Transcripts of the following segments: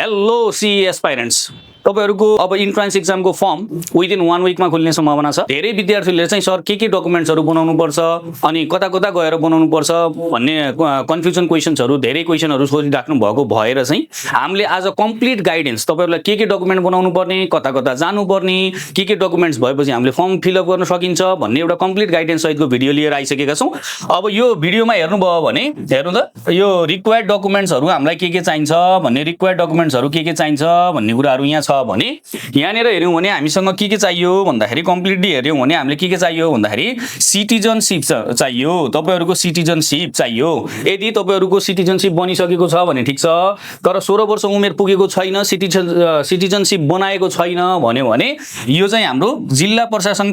Hello CS parents, तपाईहरुको अब entrance एक्जामको form within 1 विकमा खुल्ने सम्भावना छ। धेरै विद्यार्थीले चाहिँ सर के डकुमेन्ट्सहरु बनाउनु पर्छ अनि कता कता गएर बनाउनु पर्छ भन्ने कन्फ्युजन क्वेशन्सहरु धेरै क्वेशनहरु सोधिराख्नु भएको भएर चाहिँ हामीले आज कम्प्लिट गाइडेन्स तपाईहरुलाई के डकुमेन्ट बनाउनु पर्ने, कता कता जानु पर्ने, के डकुमेन्ट्स भएपछि हामीले फर्म फिल अप गर्न सकिन्छ भन्ने एउटा कम्प्लिट गाइडेन्स सहितको भिडियो लिएर आइसकेका छौं। अब यो भिडियोमा हेर्नुभयो भने हेर्नु त यो रिक्वायर्ड डकुमेन्ट्सहरु हामीलाई के चाहिन्छ भन्ने, रिक्वायर्ड डकुमेन्ट्सहरु के चाहिन्छ भन्ने कुराहरु यहाँ छ भने यहाँनेर हेर्यौं भने हामीसँग के चाहियो भन्दाखेरि कम्प्लिटली हेर्यौं भने हामीले के चाहियो भन्दाखेरि सिटिजनशिप चाहियो। तपाईहरुको सिटिजनशिप चाहियो। यदि तपाईहरुको सिटिजनशिप बनिसकेको छ भने ठीक छ, तर 16 वर्ष उमेर पुगेको छैन, सिटिजनशिप बनाएको छैन भन्यो भने यो चाहिँ हाम्रो जिल्ला प्रशासन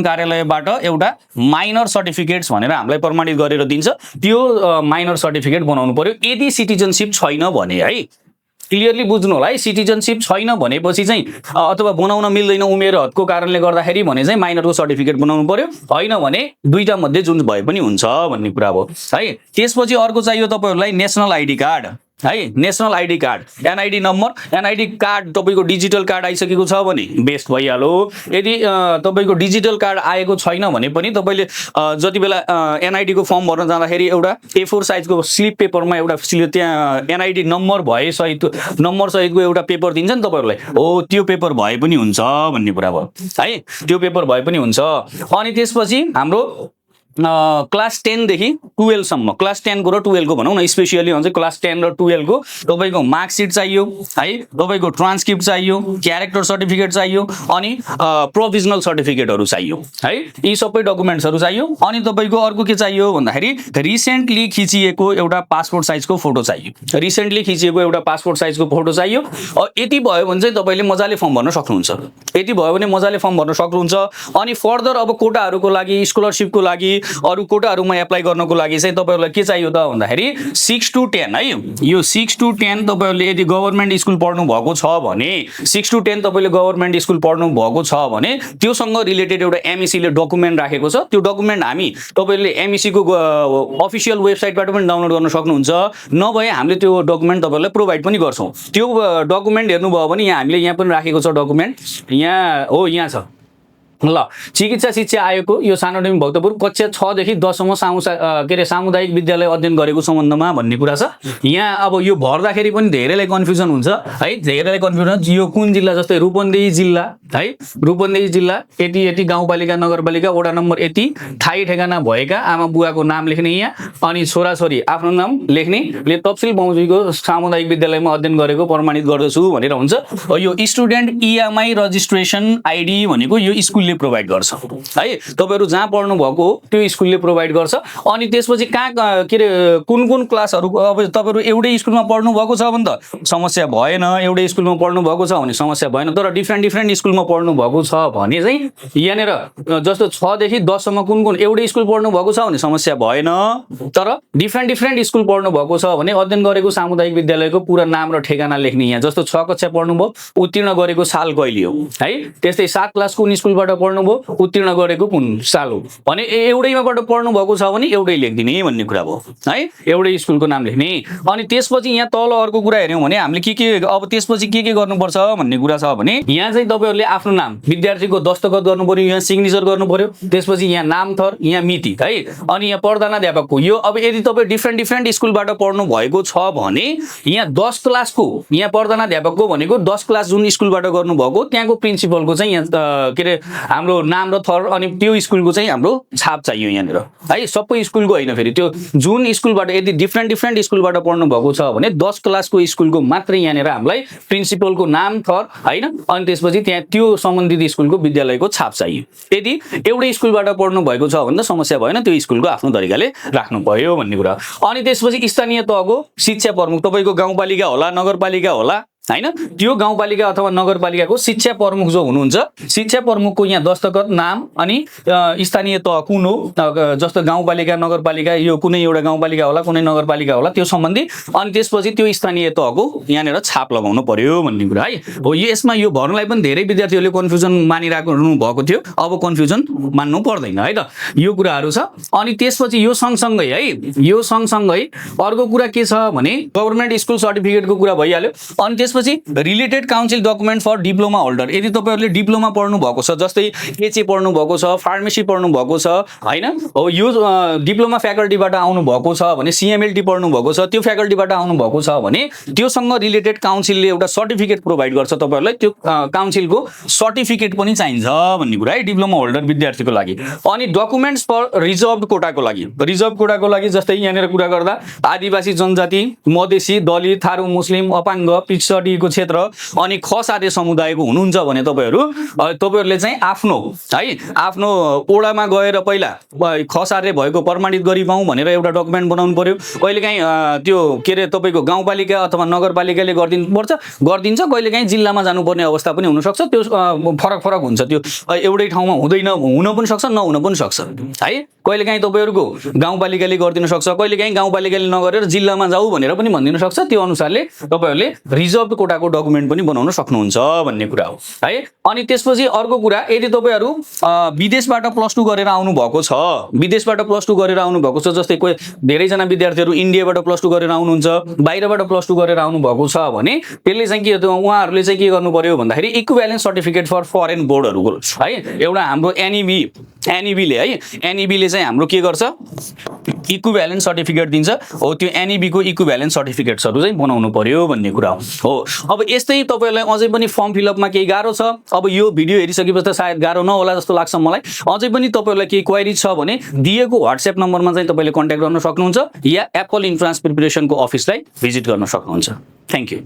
कार्यालयबाट एउटा माइनर सर्टिफिकेट्स भनेर हामीलाई प्रमाणित गरेर दिन्छ। त्यो माइनर सर्टिफिकेट बनाउनु पर्यो यदि सिटिजनशिप छैन भने है। क्लियरली बुझ्नु होला है। सिटिजनशिप छैन भनेपछि चाहिँ अथवा बनाउन मिल्दैन उमेर हदको कारणले गर्दाखेरि भने चाहिँ माइनरको सर्टिफिकेट बनाउनु पर्यो, हैन भने दुईटा मध्ये जुन भए पनि हुन्छ भन्ने कुरा हो है। त्यसपछि अर्को चाहियो तपाईहरुलाई नेशनल आईडी कार्ड है। National ID card, NID number, NID card तपाईको डिजिटल कार्ड आइसकेको छ भने बेस्ट भइहाल्यो। यदि तपाईको डिजिटल कार्ड आएको छैन भने पनि तपाईले जति बेला एनआईडी को फर्म भर्न जाँदाखेरि एउटा A4 साइजको स्लिप पेपरमा एउटा त्यहाँ एनआईडी नम्बर भए सहितको एउटा पेपर दिन्छ नि तपाईहरुलाई, हो त्यो पेपर भए पनि हुन्छ भन्ने कुरा भयो है। त्यो पेपर भए पनि हुन्छ। अनि त्यसपछि हाम्रो क्लास 10 देखि 12 सम्म, क्लास 10 को र 12 को भनौं न, स्पेशली हुन्छ क्लास 10 र 12 को तपाईको मार्कशिट चाहियो है, तपाईको ट्रान्सक्रिप्ट चाहियो, क्यारेक्टर सर्टिफिकेट चाहियो अनि प्रोभिजनल सर्टिफिकेटहरु चाहियो है। यी सबै डकुमेन्ट्सहरु चाहियो। अनि तपाईको अर्को के चाहियो भन्दाखेरि रिसेन्टली खिचिएको एउटा पासपोर्ट साइजको फोटो चाहियो। रिसेन्टली खिचिएको एउटा पासपोर्ट साइजको फोटो चाहियो। यति भयो भने चाहिँ तपाईले मजाले फर्म भर्न सक्नुहुन्छ। यति भयो भने मजाले फर्म भर्न सक्नुहुन्छ। अनि फर्दर अब कोटाहरुको लागि, स्कलरशिपको लागि, अरु कोटाहरुमा एप्लाई गर्नको लागि चाहिँ तपाईहरुलाई के चाहियो त भन्दाखेरि 6 to 10 है। यो 6 to 10 तपाईहरुले यदि गभर्नमेन्ट स्कुल पढ्नु भएको छ भने 6 to 10 तपाईले गभर्नमेन्ट स्कुल पढ्नु भएको छ भने त्योसँग रिलेटेड एउटा एमईसी ले डकुमेन्ट राखेको छ। त्यो डकुमेन्ट हामी तपाईले एमईसी को अफिसियल वेबसाइटबाट पनि डाउनलोड गर्न सक्नुहुन्छ। नभए हामीले त्यो डकुमेन्ट तपाईहरुलाई प्रोवाइड पनि गर्छौं। त्यो डकुमेन्ट हेर्नुभयो भने यहाँ हामीले यहाँ पनि राखेको छ डकुमेन्ट। यहाँ हो, यहाँ छ ल। चिकित्सा शिक्षा आयोगको यो सानोडेमी भक्तपुर कक्षा 6 देखि 10 सम्म सामुदायिक विद्यालय अध्ययन गरेको सम्बन्धमा भन्ने कुरा छ। यहाँ अब यो भर्दाखेरि पनि धेरैलाई कन्फ्युजन हुन्छ है। धेरैलाई कन्फ्युजन यो कुन जिल्ला, जस्तै रूपन्देही जिल्ला है, रूपन्देही जिल्ला यति गाउँपालिका नगरपालिका वडा नम्बर यति, ठाई ठेगाना भएका आमा बुवाको नाम लेख्ने यहाँ, अनि छोराछोरी आफ्नो नाम लेख्ने, तफसिल बमोजिमको सामुदायिक विद्यालयमा अध्ययन गरेको प्रमाणित गर्दछु भनेर हुन्छ। यो स्टुडेन्ट ईएमआई रजिस्ट्रेसन आईडी भनेको यो स्कुलले प्रोवाइड गर्छ है। तपाईहरु जहाँ पढ्नु भएको त्यो स्कुलले प्रोवाइड गर्छ। अनि त्यसपछि कहाँ के रे कुन क्लासहरु, अब तपाईहरु एउटै स्कुलमा पढ्नु भएको छ भने त समस्या भएन, एउटै स्कुलमा पढ्नु भएको छ भने समस्या भएन। तर डिफ्रेन्ट स्कुलमा पढ्नु भएको छ भने चाहिँ यहाँनेर जस्तो 6 देखि 10 सम्म कुन एउटै स्कुल पढ्नु भएको छ भने समस्या भएन। तर डिफ्रेन्ट स्कुल पढ्नु भएको छ भने अध्ययन गरेको सामुदायिक विद्यालयको पूरा नाम र ठेगाना लेख्ने यहाँ। जस्तो 6 कक्षा पढ्नुभयो, उत्तीर्ण गरेको साल कहिले हो है। त्यस्तै 7 क्लास कुन स्कुलबाट पढ्नुभयो, उत्तीर्ण गरेको कुन साल हो भने एउटैमाबाट पढ्नु भएको छ भने एउटै लेख्दिने भन्ने कुरा भयो है। एउटै स्कुलको नाम लेख्ने। अनि त्यसपछि यहाँ तल अर्को कुरा हेर्यौं भने हामीले के अब त्यसपछि के गर्नुपर्छ भन्ने कुरा छ भने यहाँ चाहिँ तपाईहरुले आफ्नो नाम, विद्यार्थीको दस्तखत गर्नु पर्यो, यहाँ सिग्नेचर गर्नु पर्यो। त्यसपछि यहाँ नाम थर, यहाँ मिति है। अनि यहाँ प्रधानाध्यापकको यो अब यदि तपाई डिफ्रेन्ट स्कुलबाट पढ्नु भएको छ भने यहाँ 10 क्लासको, यहाँ प्रधानाध्यापकको भनेको 10 क्लास जुन स्कुलबाट गर्नु भएको त्यहाँको प्रिन्सिपलको चाहिँ यहाँ के रे हाम्रो नाम र थर अनि त्यो स्कुलको चाहिँ हाम्रो छाप चाहियो यहाँनेर है। सबै स्कुलको हैन, फेरि त्यो जुन स्कुलबाट यदि डिफ्रेन्ट स्कुलबाट पढ्नु भएको छ भने 10 क्लासको स्कुलको मात्र यहाँनेर हामीलाई प्रिन्सिपलको नाम थर हैन। अनि त्यसपछि त्यहाँ त्यो सम्बन्धित स्कुलको विद्यालयको छाप चाहियो। यदि एउटै स्कुलबाट पढ्नु भएको छ भने त समस्या भएन, त्यो स्कुलको आफ्नो तरिकाले राख्नु पर्यो भन्ने कुरा। अनि त्यसपछि स्थानीय तहको शिक्षा प्रमुख, तपाईको गाउँपालिका होला, नगरपालिका होला हैन त्यो गाउँपालिका अथवा नगरपालिकाको शिक्षा प्रमुख जो हुनुहुन्छ शिक्षा प्रमुखको यहाँ दस्तखत नाम अनि स्थानीय तह कुन हो जस्तो गाउँपालिका नगरपालिका यो कुनै एउटा गाउँपालिका होला कुनै नगरपालिका होला त्यो सम्बन्धी अनि त्यसपछि त्यो स्थानीय तहको यहाँनिर छाप लगाउनु पर्यो भन्ने कुरा है हो यसमा यो भर्नलाई पनि धेरै विद्यार्थीहरूले कन्फ्युजन मानिराख्नु भएको थियो अब कन्फ्युजन मान्नु पर्दैन है त यो कुराहरू छ अनि त्यसपछि यो सँगसँगै है यो सँगसँगै अर्को कुरा के छ भने गभर्नमेन्ट स्कुल सर्टिफिकेटको कुरा भइहाल्यो अनि त्यसपछि related council document for diploma holder यदि तपाईँहरूले डिप्लोमा पढ्नु भएको छ जस्तै एचए पढ्नु भएको छ फार्मेसी पढ्नु भएको छ हैन हो यो डिप्लोमा फ्याकल्टीबाट आउनु भएको छ भने सिएमएलटी पढ्नु भएको छ त्यो फ्याकल्टीबाट आउनु भएको छ भने त्योसँग रिलेटेड काउन्सिलले एउटा सर्टिफिकेट प्रोभाइड गर्छ तपाईँहरूलाई त्यो काउन्सिलको सर्टिफिकेट पनि चाहिन्छ भन्ने कुरा है डिप्लोमा होल्डर विद्यार्थीको लागि अनि डकुमेन्ट्स फर रिजर्भड कोटाको लागि जस्तै यहाँनिर कुरा गर्दा आदिवासी जनजाति मधेसी दलित थारू मुस्लिम अपाङ्ग पिछडिएको क्षेत्र अनि खसारे समुदायको हुनुहुन्छ भने तपाईँहरूले चाहिँ आफ्नो ओडामा गएर पहिला खसारे भएको प्रमाणित गरी पाऊँ भनेर एउटा डकुमेन्ट बनाउनु पर्यो कहिलेकाहीँ त्यो के अरे तपाईँको गाउँपालिका अथवा नगरपालिकाले गरिदिन्छ कहिलेकाहीँ जिल्लामा जानुपर्ने अवस्था पनि हुनसक्छ त्यो फरक हुन्छ त्यो एउटै ठाउँमा हुन पनि सक्छ नहुन पनि सक्छ है कहिलेकाहीँ तपाईँहरूको गाउँपालिकाले गरिदिन सक्छ कहिलेकाहीँ गाउँपालिकाले नगरेर जिल्लामा जाऊ भनेर पनि भनिदिन सक्छ त्यो अनुसारले तपाईँहरूले रिजर्भ कोटाको डकुमेन्ट पनि बनाउन सक्नुहुन्छ भन्ने कुरा हो है अनि त्यसपछि अर्को कुरा यदि तपाईँहरू विदेशबाट +2 गरेर आउनु भएको छ जस्तै कोही धेरैजना विद्यार्थीहरू इन्डियाबाट +2 गरेर आउनुहुन्छ बाहिरबाट +2 गरेर आउनु भएको छ भने त्यसले चाहिँ के उहाँहरूले चाहिँ के गर्नु पर्यो भन्दाखेरि इक्विभ्यालेन्ट सर्टिफिकेट फर फरेन बोर्डहरूको है एउटा हाम्रो एनइबीले चाहिँ हाम्रो के गर्छ इक्विभ्यालेन्ट सर्टिफिकेट दिन्छ हो त्यो एनइबीको इक्विभ्यालेन्ट सर्टिफिकेट्सहरू चाहिँ बनाउनु पर्यो भन्ने कुरा हो अब यस्तै तपाईँहरूलाई अझै पनि फर्म फिलअपमा केही गाह्रो छ अब यो भिडियो हेरिसकेपछि त सायद गाह्रो नहोला जस्तो लाग्छ मलाई अझै पनि तपाईँहरूलाई केही क्वेरी छ भने दिएको WhatsApp नम्बरमा चाहिँ तपाईँले कन्ट्याक्ट गर्न सक्नुहुन्छ या एप्पल इन्ट्रान्स प्रिपरेसनको अफिसलाई भिजिट गर्न सक्नुहुन्छ थ्याङ्क यू